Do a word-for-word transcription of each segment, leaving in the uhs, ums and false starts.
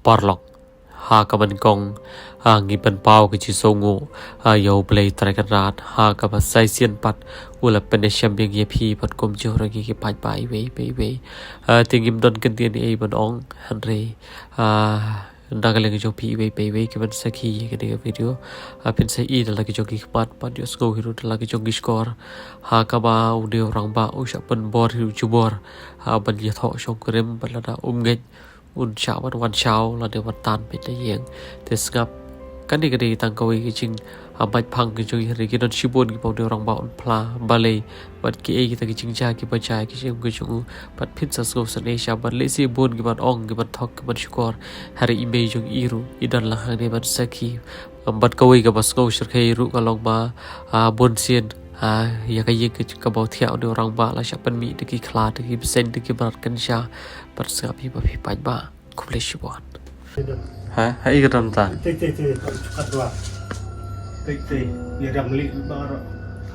paralok. Ha kaba nyngkong, ah, ngi pynpaw ka jingsngewnguh, ah, ïa U Blei Trai Kynrad, ha kaba sa shisien pat u la pynshem ïa ngi ïa phi pat kumjuh ruh ïa ki paidbah iwei pa iwei. Ah, te ngim don kyntien ei ban ong, hynrei, ah, na ka liang jong phi iwei pa iwei kiban sakhi ïa kane ka video, ah, phin sa ïohi da la ki jong ki khmat, bad ïohsngew hi ruh da la ki jong ki shkor, ha kaba une u rangbah u shah pynbor hi ruh jubor, ha ban ïathoh shongkurim, bad lada um ngeit un shah wan wan shaw lane wan tan beit na ïing. Te sngap, kane ka dei tang kawei ka jing, ah, mait phang ka jong ngi, hynrei ki don shibun kiba une u rangbah un phla balei, bad kiei kita ki jingjia kiba jia ha ka jingim ka jong u. Bad phin sa sngewsynei sha, bad lehse bun kiban ong, kiban thok, kiban shukor, hynrei i mei jong i ruh i don lang hangne ban sakhi. Bad kawei kaba sngewsarong ruh ka long ba, ah, bunsien, ah, ïa ka ïing ka, kaba u thiah une u rangbah la shah pynmih da ki khla, da ki bseiñ, da ki mrad kynsha. Bad sngap hi ba phi paidbah. Khublei shibun. Ha, ha, i ka dam ta. Te, te, te, te, ka dua. Te, te, ïa dam li baroh.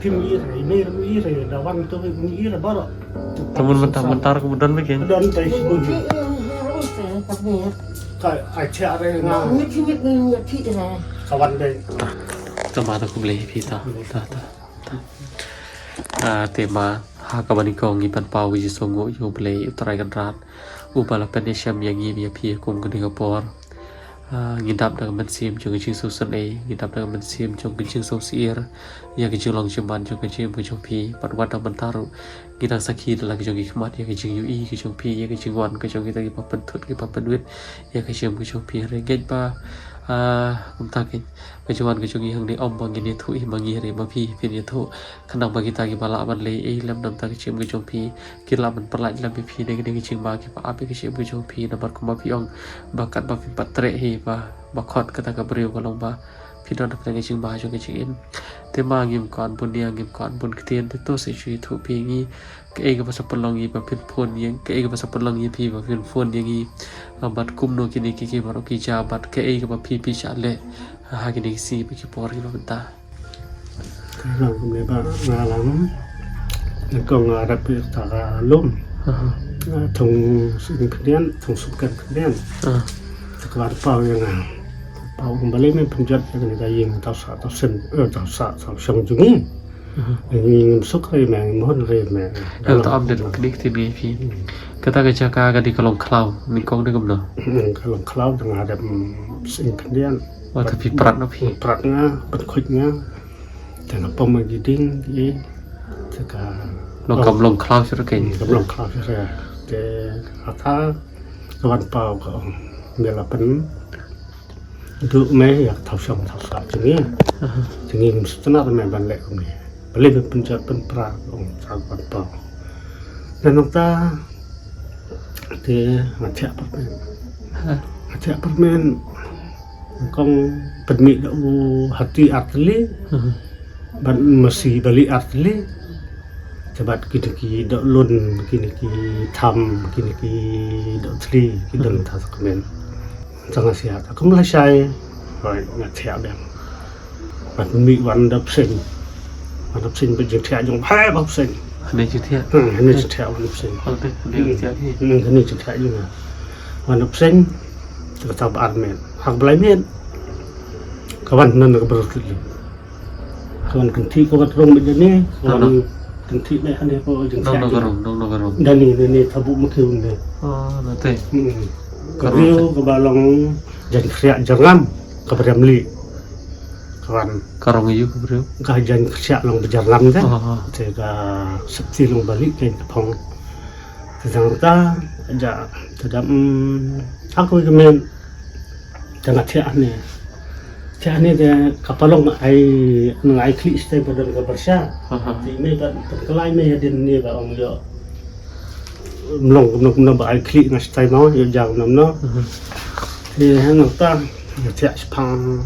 Kim i re, i mei re, i re, da wan tu i re baroh. Tamun mynta, mynta ka don beit. Don te shibun. Ka, ai, chia re nga. Ka wan dei. Ta, ta ma ta khublei phi ta. Ta, ta. Ah, te ma, ha kaba nyngkong ngi pynpaw ka jingsngewnguh ïa U Blei U Trai Kynrad, uba la pynïashem ïa ngi ïa phi kum kane ka por. Ah, ngi dap da ka mynsiem jong ka jingsngewsynei, ngi dap da ka mynsiem jong ka jingsngewsyier ïa ka jinglong jingman jong ka jingim ka jong phi, bad wat da mynta ruh ngi dang sakhi da la ka jong ki khmat ïa ka jingïohi ka jong phi, ïa ka jingwan ka jong kita kiba pynthut kiba pynwit ïa ka jingim ka jong phi. Hynrei ngeit ba, ah, kumta kein, ka jingwan ka jong ngi hangne ym ba ngin ïathuh hi ma ngi hynrei ma phi phin ïathuh. Khnang ba kita kiba lah ban leh ei lem na ka bynta ka jingim ka jong phi, kin lah ban pyllait lem ïa phi na kine ki jingma kiba ap ïa ka jingim ka jong phi, namar kumba phi ong ba katba phi pat treh hi ba, ba khot kata ka briew ka long ba phi don ha ka jingma jong ka jingim. Te ma ngim kwah bun ïa, ngim kwah bun ktien, te to sa shu ïathuh phi ïa ngi. Kaei kaba sa pynlong ïa ba phin phone ïa, kaei kaba sa pynlong ïa phi ba phin phone ïa ngi. Ah, bad kumno kine ki, ki baroh ki jia, bad kaei kaba phi, phi shah leh ha kine ki sngi bad ki por kiba mynta. Ka long kumne ba nga lang. Nyngkong nga dap ïa kata ka lum. Aha. Nga thung sing khyndiat, thung sum kan khyndiat. Ah. Te ka wan paw ïa nga. Paw kumba lei me pynjot ïa kane ka ïing taw sah taw sem, eh, taw sah taw shong jong ngi. Aha. Ngi ngim suk re me, ngim hun re me. Ka long ta am den knik ti ngi phi. Hmm. Kata ka jaka ka dei ka long khlaw, nyngkong dei kumno? Hmm, ka long khlaw, te nga dap, mm, sing khyndiat. Wa ta phi prat na phi. Prat nga, pynkhuid nga. Te nga pom ha ki dieng, ki, te ka long, kam long khlaw shuh kein. Hmm, kam long khlaw shuh. Te kata ka wan paw ka ong, me la pynduh me ïa ka thaw shong thaw sah jong ngi. Aha. Jong ngi ngim sngewtynnat me ban leh kumne. Balei me pynjot pynpra, ka ong, sa ka wan paw. Te nangta te nga thiah pyrmen. Ha. Nga thiah pyrmen. Kong pynmih da u hati artylli. Mhm. Bad masi bali artylli. Te bad kine ki doh lun, kine ki tham, kine ki doh thli, ki don, mhm, ta sa kmen. Tang nga sia ta kum lashai. Hoi, nga thiah biang. Bad mih wan da bseiñ. Wan da bseiñ bad jingthiah jong bha ba bseiñ. Hane jingthiah? Hmm, hane jingthiah wan da bseiñ. Hane jingthiah jong nga. Wan da bseiñ. Te kata ba ar miet. Ha kaba lai miet, ka wan na ka briew tylli. Ka wan kynthih, ka wan rung beit dane, ka wan kynthih beit hane ko jingthiah jong nga. Dane, dane, thabu ma ki um ne. Ah, nate. Hmm. Ka briew kaba long jaiñ khriah jyrngam, kaba riam lieh. Ka wan. Ka rong aïu ka briew? Ka jaiñ khriah long ba jyrngam te. Ah, ah. Te ka septi long ba lieh kein ka phong. Te tang ta, ja, te dam, mm, ha kawei ka miet. Te nga thiah ne. Thiah ne te ka palong ai, nga ai khlieh stai ba don ka byrsa. Ah, ah. Te i mei ba, ba ka lai mei hadien ne ba ong ïoh. Mlong kumno kumno ba ai khlieh nga stai mo, ïoh ja kumno kumno. Mhm. Te hangta nga thiah shaphang.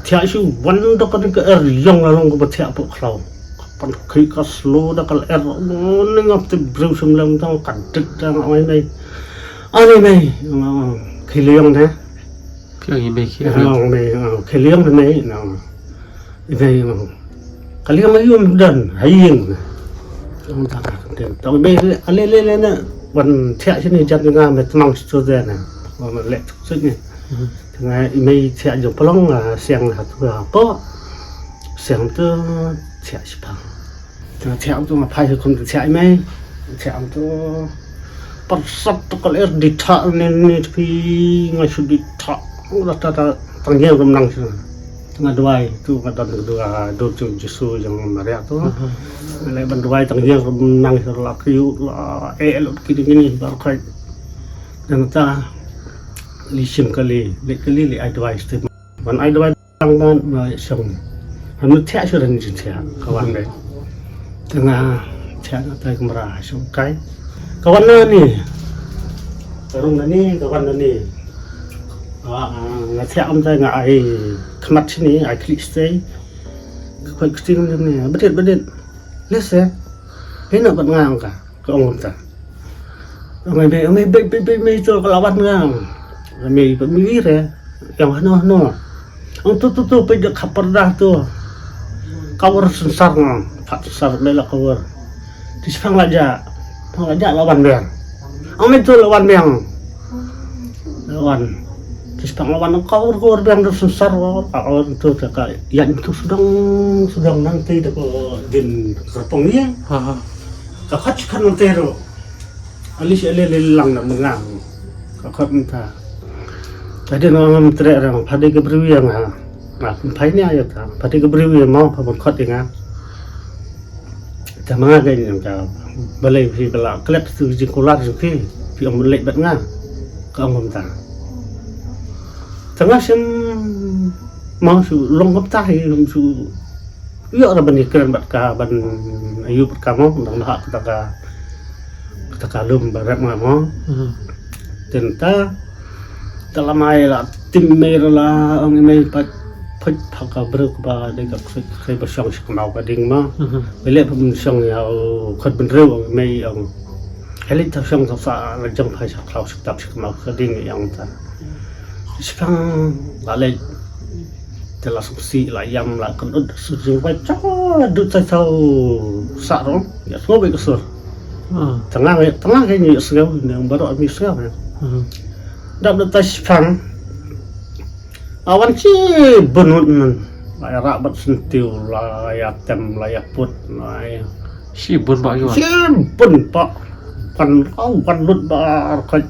Thiah shu wan da ka, ka er ïong la long kaba thiah hapoh khlaw. Ka pan khlieh ka slow da ka lyer. Ong ne nga te briew shym lem tang ka dik da nga ong i mei. Ani mei. Khie leh ïong ne. Phi ong i mei khie leh ïong. Ong mei, khie leh ïong ne mei. I mei ong. Ka liang ma ïum don ha ïing. Ong ta ka ktien. Tang mei ale le le na. Wan thiah shini jat nga me tmang stu de na. Ba ma leh tuk sut ni. Te nga i mei thiah jong Pynlong, ah, siang ha tu ha po. Siang tu thiah shipang. Te nga thiah tu nga phai kum tu thiah i mei. Thiah tu. Parsat tu kal er di thah ni ni tapi nga shu di thah. Nga ta ta tang jeng rum nang shu. Nga duwai tu nga don duwai dur jong Jisu jong Maria tu. Nga leh ban duwai tang jeng rum nang shu la kyu la eh lut kini kini bar khai. Nangta li shim kali, li kali li ai duwai stem. Ban ai duwai tang ban ba shong. Hanu thiah shu ran jin thiah ka wan be. Te nga thiah na tai kamra shong kai. Ka wan na ni. Ka rung na ni, ka wan na ni. Ah, nga thiah am tai nga ai khmat sini, ai klik stay. Ka khoi kting ni, bedit, bedit. Lese. Hina bat nga angka. Ka ong kumta. Ong ai mei, ong ai mei, bek, bek, bek, mei, to ka lawan nga. Ong ai mei, bek, mei, re. Yang hano, hano. Ong tu, tu, tu, pei da ka parda tu. Kawar sensar nga. Pat sensar mei la kawar. Ti sepang la ja. Pang la ja lawan biang. Ong mei tu lawan biang. Lawan. Ti sepang lawan kawar kawar biang da sensar kawar tu te ka. Yan tu sedang sedang nanti da ko din kerpong ni. Ha ha. Ka khat khat nanti ro. Ali si ali lilang na mengang. Ka khat menta. Tadi ngam trek rang padi ke briew yang ha. Nga pun phai ni ayat ha. Padi ke briew yang mau pabon khat yang ha. Te ma nga ka ïa ka balei phi ba la klet tu jingkular jong phi, phi ong leit bad nga. Ka ong kumta. Te nga shem ma shu long kumta hi, shu ïoh ra ban ïakren bad ka, ban ïoh bad ka mo, nang ha kata ka, kata ka lum ba rep nga mo. Te nta Te la mai la tim mei la ong mei pat phut pha ka bruk ba dei ka khoi khoi ba shong shi kmau ka ding ma. Bele pha mun shong ïa u khot bynriew ong mei ong. Heli ta shong ta sa la jong phai sha klau shi tap shi kmau ka ding ïa ong ta. Shi kang la lei. Te la suk si la yam la kut ut su jing bai cha du ta chau sa rong ya so bai ka sur. Tanga tanga ke ni sngew ne baroh mi sngew. Dap da ta shipang. Awan chi bunut nan. La ya rabat sentiu la ya tem la ya put la ya. Shi bun ba yu. Shi bun ba. Kan kau kan lut ba kai.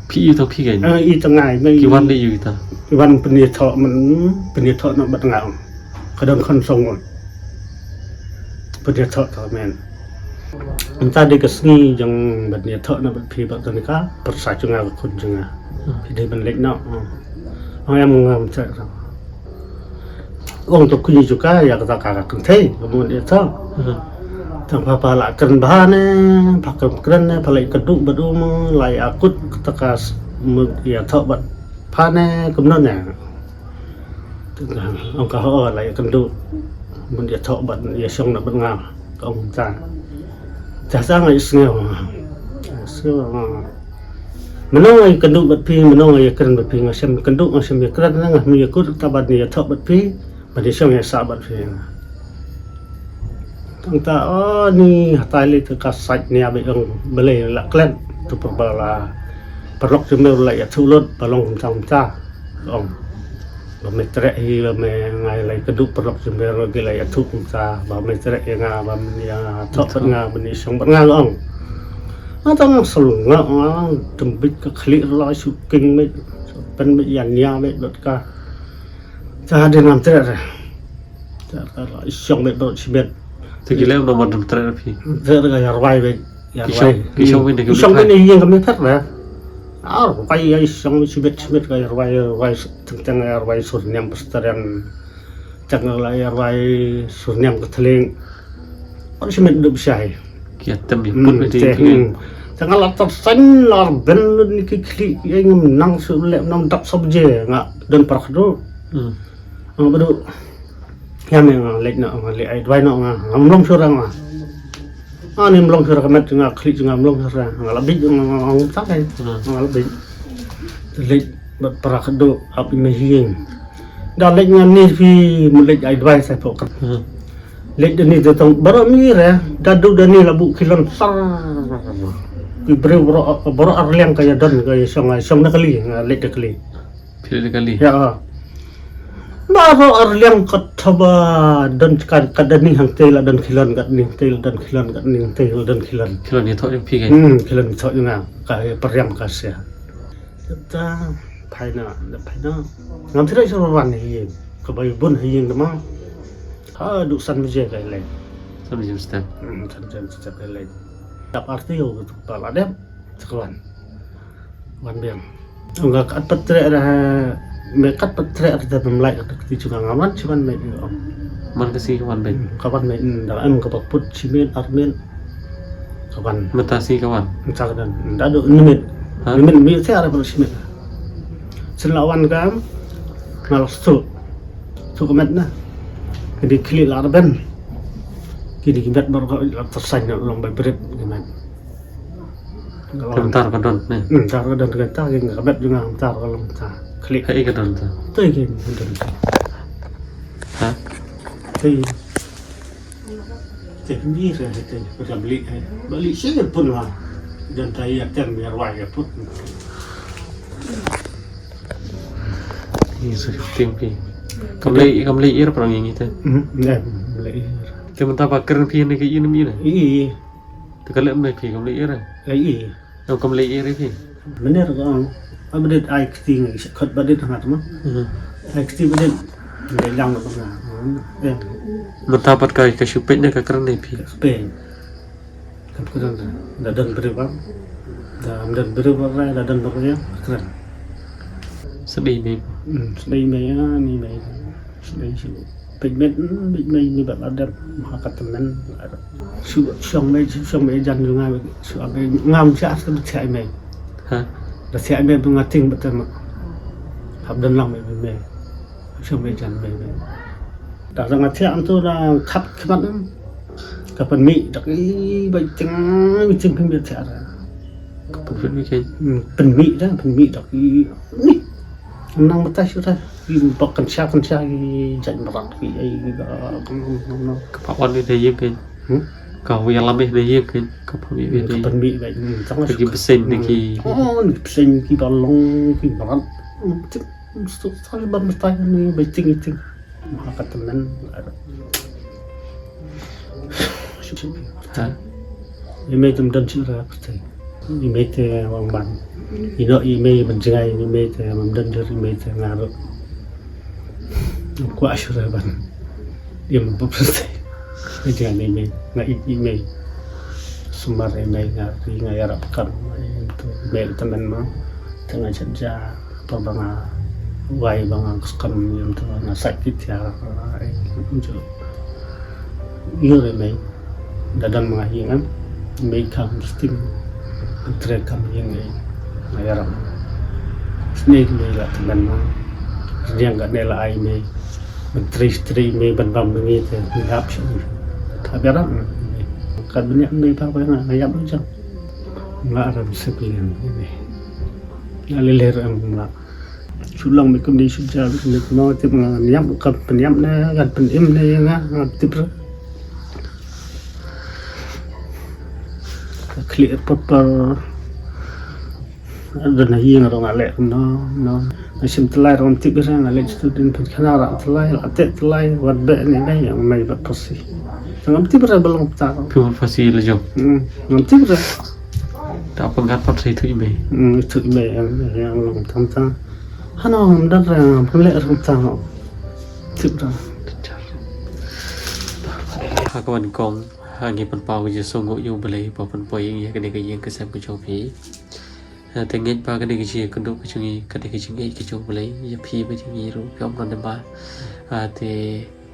Phi yu ta phi kan. Eh, i tangai mai. Ki wan de yu ta. Ki wan peni tho men peni tho na bat ngam. Ka don khon song ul. Peni tho ta men. Ynta dei ka sngi jong bad nia thoh na bad phi bad kane ka pyrsa jong nga ka khun jong nga. Phi dei ban leit noh. Ong em ngam cha. Ong to kuni ju ka ïa kata ka ka kynthei ka mon ïa thoh. Tang pha pha la kren bha ne pha kren kren ne pha leit ka duk bad u mo la ïa kut kata ka s- mo ïa thoh bad pha ne kumno ne. Ong ka ho la ïa kynduh. Mun ïa thoh bad ïa shong na bad nga. Ka ong kumta. Te sa nga ïa sngew. Sngew. Mynno nga ïa kynduh bad phi, mynno nga ïa kren bad phi, nga shem kynduh, nga shem ïa kren, nga shem ïa kut, ta bad ïa thoh bad phi, bad ïa shong ïa sah bad phi. Tang ta, oh, ni hatai lei te ka sait nia ba ong balei la klet, tu pyrba la. Paralok jong me la ïathuh lut ba long kumta kumta. Ong. Ba me treh hi ba me ngai lai kdup paralok jong me ruh ki la ïathuh kumta ba me treh ïa nga ba me ïathoh bad nga ba me shong bad nga ong. Nga tang sel nga nga tembit ka khlieh la shu king me pen me ïa nia me dot ka. Ta de ngam treh re. Ta ka la shong me dot shibet. Te ki lem no ma dum treh phi. Treh ka ïa rwai me. Ki shong, ki shong bine ki shong bine ïing kami phet ba. Ar wai ïa shong mi shibit shibit ka ïa rwai rwai teng teng ïa rwai sur niam pestarian. Teng la ïa rwai sur niam ka thling. Ar shibit dup shai. Ki atem ïa put bine ki. Teng la tar san la ben lun ki khli ïa ngam nang su le nang dap sabje nga don parak du. Nga badu. Ïa me nga leit noh nga leit ai duwai noh nga ngam long sura nga. Ani mlong sura ka met nga khlieh nga mlong sura nga la bit nga nga ta kai nga la bit. Leit bad para khadu ap i me hieng. Da leit nga ni phi mu leit ai duwai sai pok. Leit da ni da tong baroh mi re da du da ni la bu kilon sar. Briew baroh, baroh arliang ka ïa don, ka ïa shong, shong na kali, nga leit da kali. Phi leit da kali? Ïa. Baroh arliang ka thaba don ka, ka don ni hangtei la don khilon, ka don ni hangtei la don khilon, ka don ni hangtei la don khilon. Khilon ïathoh jong phi keiñ? Hmm, khilon ïathoh jong nga. Ka ïa pyrshang ka sia. Ta phaina, da phaina. Ngam tip shuh ba wan hi. Ka bai bun hi ïing da ma. Haduh san baje ka leit. San baje step. Hmm, san baje step ka leit. Dap arti u pa la dep. Sa ka wan. Wan biang. Nga kat pat treh ra, me kat pat treh ra da mlai ka kti chunga nga wan chi wan me. Man ka sngi ka wan beit. Ka wan me, da em ka ba put chi miet ar miet. Ka wan. Mynta sngi ka wan. Mynta ka don. Da do nimit. Ha? Nimit mi se ara put chi miet. Shen la wan ka nga la stu. Stu ka met na. Kini khlieh la ben. Kini ki met baroh ka la tyrsañ na long bai brit ki met. Ka long. Mynta ka don ne. Hmm, mynta ka don ka ta ki nga ka bet jong nga mynta ka long ta. Khlieh. Haei ka don ta? Te ki ka don ta. Ha? Te. Te ni re te ka beli hai. Beli sih pun lah. Don ta ïa tem ïa rwai ïa put. Ni sa tim ki. Kam lei, kam lei ir perang ini te. Hmm, ya, lei ir. Te mynta ba kren phi ne ka ïa ne mi ne. Ïa. Te ka leh mei phi kam leh ïa re. Ai i. Em kam leh ïa re phi. Mynner ka ong. Ba dei ai kti ngi khot ba dei hangat ma. Mhm. Ai kti ba dei. Ngi lang ba nga. Em. Mynta pat ka ka shu peit ne ka kren ne phi. Ka peit. Ka kren da don briew ba. Da don briew ba da don briew kren. Sdei mei. Hmm, sdei mei ya ni mei. Sdei shu. Peit met, hmm, peit mei ni ba la dep, ha ka tymmen. Shu, shong mei, shu, shong mei jan jong nga, shu, mei, ngam sha, sha, sha mei. Ha? Da sha mei, ba nga ting ba tem. Hap don lang mei, mei, mei. Shong mei jan mei, mei. Da, da nga thiah antu da khap khmat em. Ka pynmih, da ki, ba ting, ba ting pynmih thiah da. Ka pynmih ke? Hmm, pynmih da, pynmih da ki, mih. Nang batai shu da. Ki bok kynshah kynshah ki jait mrad ki ai ki ba. Ka pa wan ïa ïing kein. Hmm? Ka wi lam ïa ïing kein. Ka pa wi ïa ïing. Ka pynmih ba ïing tang. Ki bseiñ ne ki. Oh, ni bseiñ ki ba long ki mrad. Hmm, tik, stuk sa ba mstai ni ba ting ting. Ma ka tymmen. Ha? Ïa mei te ym don shuh ra pyrthei. Ïa mei te wan ban. Ïa noh ïa mei ban jngai ïa mei te ym don shuh ïa mei te nga ruh. Ym kwah shuh ra ban. Ïa mei ba pyrthei. Nga jngai ïa mei, nga ïeit ïa mei. Sumar ïa mei nga ri nga ïarap kam. Ïa mei te tymmen ma. Te nga jat ja. Ba nga wai ba nga skhem ïa mei te nga sait ki tiar. Ai, ym ju. Ïa re mei. Da don ma nga ïing em. Mei kam sting. Tre kam ïing ei. Nga ïarap. Sne ki mei la tymmen ma. Rdiang ka ne la ai mei. Ban tre tre mei ban bam ngi te. Ngi hap shu. Hap ïarap. Ka bniah mei pa ba nga ïap jang. Nga ram sep ïa mei. Nga lele ram nga. Shu long mei kumne shu jam kumne kumne tip nga niam ka pynniam ne kan pynim ne nga nga tip ra. Ka khlieh pat pat. Don ha ïing ruh nga leh kumno no. Nga shim tlai ruh ngam tip ra nga leh student pynkhana ra tlai la teh tlai wat beh ne dei ïa mei bad phasi. Ngam tip ra ba long pta. Phi wan phasi la jong. Hmm, ngam tip ra. Ta pyngat pat sa ithuh i mei. Hmm, ithuh i mei ïa long tam tam. Hano ngam don ra ngam leh ra tam tam. Tip ra. Ha ka wan kong ha ngi pynpaw ka jingsngewnguh ïa U Blei ba pynpoi ïa kane ka ïing ka sem ka jong phi. Ha te ngeit ba kane ka jingïakynduh ka jong ngi kane ka jingïeit ka jong U Blei ïa phi ba jong ngi ruh phi ym don dei ba. Ha te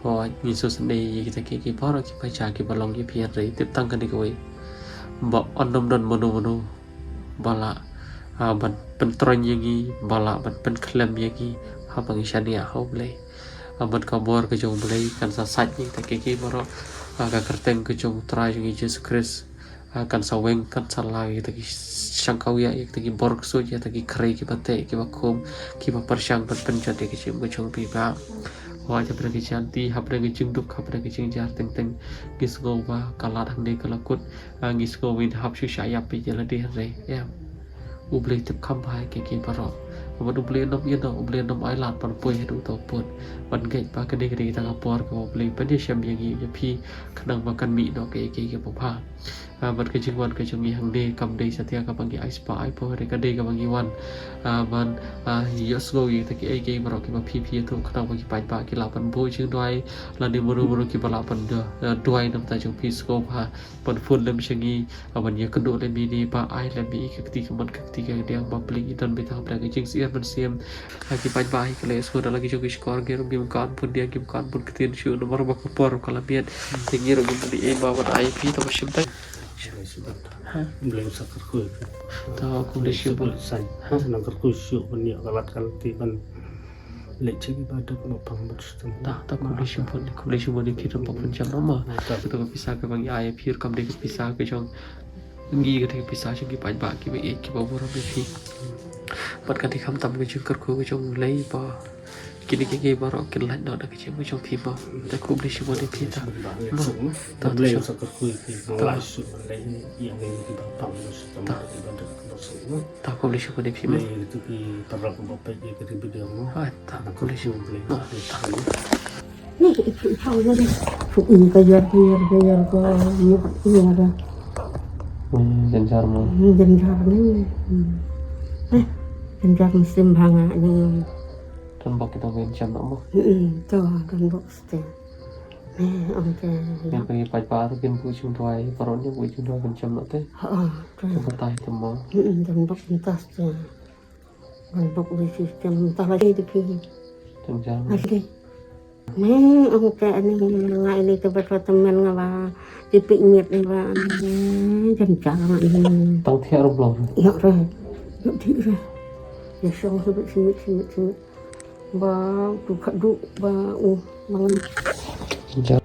Hooid, ngin sngewsynei ïa kita kiei kiei baroh kiba jia kiba long ïa phi hynrei tip tang kane kawei. Ba yn ym don mano mano ba lah, ah, ban pyntroiñ ïa ngi, ba lah ban pynkhlem ïa ngi, haba ngi shaniah ha U Blei. Ah, bad ka bor ka jong U Blei kan sa sait ïa kita kiei kiei baroh, ah, ka kyrteng ka jong U Trai jong ngi Jisu Khrist. Ah, kan sa weng, kan sa la ïa kita ki shangkawiah, ïa kita ki bor ksuid, ïa kita ki khrei kiba teh, kiba khum, kiba pyrshang ban pynjot ïa ka jingim ka jong phi ba. Hooid, hapdeng ki jingïaid, hapdeng ki jingduk, hapdeng ki jingjar teng teng, ngi sngew ba ka lad hangne ka la kut. Ah, ngi sngew ba ngin hap shu shah ïap beit ïa lade hynrei em. U Blei u tip kham bha ïa kiei kiei baroh. Bad U Blei un ym ïehnoh, U Blei un ym ai lad ban poi haduh uta u pud. Bad ngeit ba kane ka dei kata ka por kaba U Blei un pynïashem ïa ngi ïa phi, khnang ba kan mih noh kiei kiei kiba bha. Ah, bad ka jingwan ka jong ngi hangne kam dei satia kaba ngi ai spah ai por, ka dei kaba ngi wan, ah, ban, ah, ïohsngew ïa kita kiei kiei baroh kiba phi phi ïathuh, khnang ba ki paidbah ki lah ban buh jingduwai, lane mano mano kiba lah ban, ah, duwai na ka bynta jong phi, sngewbha ban phone lem sha ngi, ah, ban ïakynduh lem ïa ngi, ba ai lem ïa ka kti kamon ka kti kadiang, ba Blei un don beit hapdeng ka jingsyier mynsiem. Ha ki paidbah hi ki la ïohsngew da la ki jong ki shkor, ngi ruh ngim kwah ban pyndiang, ngim kwah ban pynktien shuh namar ba ka por ka la miet. Te ngi ruh ngim dei ei ba ban ai phi, to ba shim tang. Ha. Blei sa kyrkhu. To khublei shibun. Sa nang kyrkhu shuh ban ïoh ka lad ka lynti ban leit sha ki ba duk ba pang ban stem. To, to khublei shibun, khublei shibun ïa phi ruh ba pynjah noh ma. To ka pisa kaba ngi ai ïa phi ruh kam dei ka pisa ka jong ngi, ka dei ka pisa jong ki paidbah kiba ïeit kiba burom ïa phi. Bad ka dei khamtam ka jingkyrkhu ka jong U Blei ba kine kiei kiei baroh kin lait noh da ka jingmut jong phi mo. To khublei shibun ïa phi ta. Mo. To, to, Blei sa kyrkhu ïa phi. To. Lait shuh ban leit ïa ngi kiba pang ban stem, kiba duk ba stem mo. To khublei shibun ïa phi mo. Blei ïa ki paralok ba peit ïa ka video mo. Ah, to khublei shibun. Mo. To. Ni, i, i, hau na de. Fu, i, ka jar, ka jar, ka jar, ka jar, ka jar. Hmm, jynjar mo. Hmm, jynjar ni. Hmm. Eh, jynjar mynsiem bha nga ni. Don bok kita ban jam mo. Hmm, to, don bok stem. Eh, ong te. Ngan pergi pat pa tu kin buh jingduwai, baroh ngi buh jingduwai ban jam noh te. Ha, to. Ka batai te mo. Hmm, don bok mynta te. Ban bok wei system mynta la dei te phi. Jynjar mo. Lei. Ni, ong te ani nga ini te ba twa tymmen nga ba tipik miet ni ba. Ni, jynjar nga ini. Tang thiah ruh blong. Ïa re. Ïa dih re. Ïa shong sibit, sibit, sibit, sibit. Ba tu khadduh ba u mangan. Jynjar.